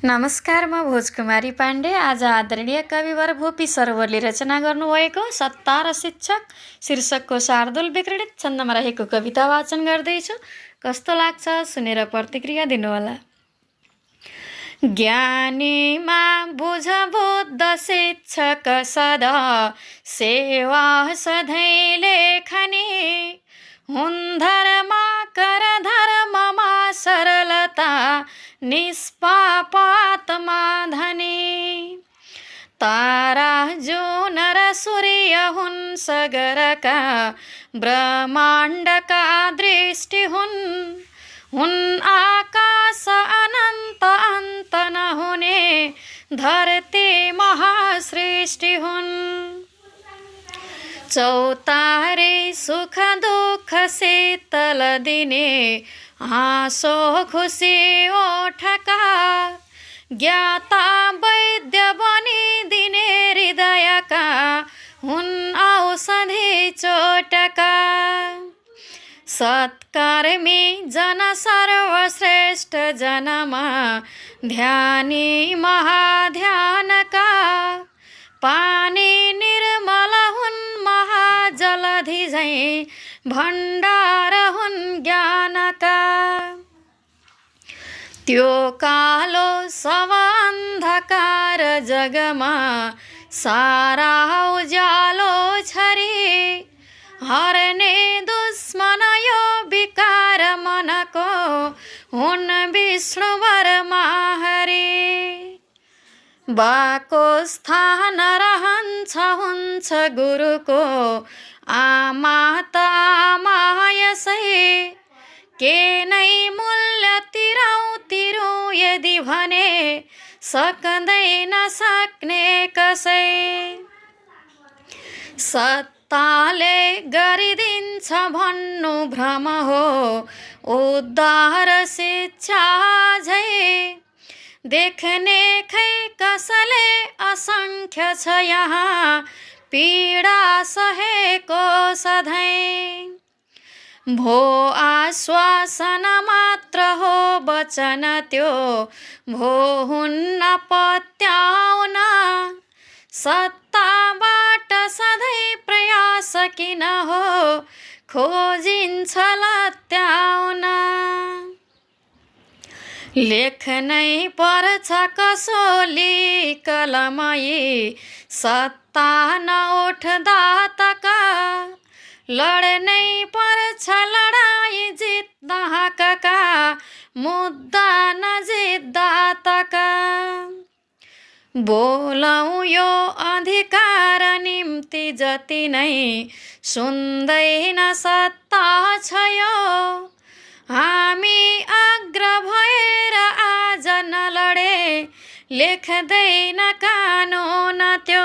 नमस्कार, म भोजकुमारी पाण्डे। आज आदरणीय कविवर भोपी सरोवरले रचना गर्नुभएको सत्ता र शिक्षक शीर्षकको शार्दूल विक्रीडित छन्दमा रहेको कविता वाचन गर्दैछु। कस्तो लाग्छ सुनेर प्रतिक्रिया दिनुहोला। ज्ञानीमा बुझ बुद्ध शिक्षक सदा सेवा सधैँ लेखनी हुन् धर्म कर धर्ममा सरलता निष्पापात्मा धनी तारा जुन र सूर्य हुन् सगरका ब्रह्माण्डका दृष्टि हुन् आकाश अनन्त अन्त नहुने धरती महासृष्टि हुन् चौतारे सुख दुःख शीतल दिने हाँसो खुसी ओठका ज्ञाता वैद्य बनिदिने हृदयका हुन् औषधि चोटका सत्कर्मी जन सर्वश्रेष्ठ जनमा ध्यानी महाध्यानका पानी निर्मल हुन् महाजलधि झैं भण्डार हुन् ज्ञानका त्यो कालो सब अन्धकार जगमा सारा उज्यालो छरी हर्ने दुश्मन यो विकार मनको हुन् विष्णुवर माहरी बाको स्थान रहन्छ हुन्छ गुरुको आमा त आमा यसै के नै मूल्य तिरौँ यदि भने सक्दैन सक्ने कसै सत्ताले गरिदिन्छ भन्नु भ्रम हो उद्धार शिक्षा झै देख्ने खै कसले असंख्य छ यहाँ पीडा सहेको सधैँ भो आश्वासन मात्र हो वचन त्यो भो हुन्न पत्याउन सत्ताबाट सधैँ प्रयास किन हो खोजिन्छ लत्याउन लेख्नै पर्छ कसोली कलमयी सत्ता नउठ्दा तका लड्नै पर्छ लडाई जित्दा हकका मुद्दा नजित्दा तका बोलौँ यो अधिकार निम्ति जति नै सुन्दैन सत्ता छ यो हामी अग्र भएर आज नलडे लेख्दैन कानुन त्यो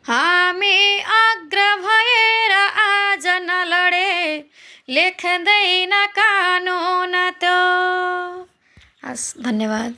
हामी अग्र भएर आज नलडे लेख्दैन कानुन त्यो। हस्, धन्यवाद।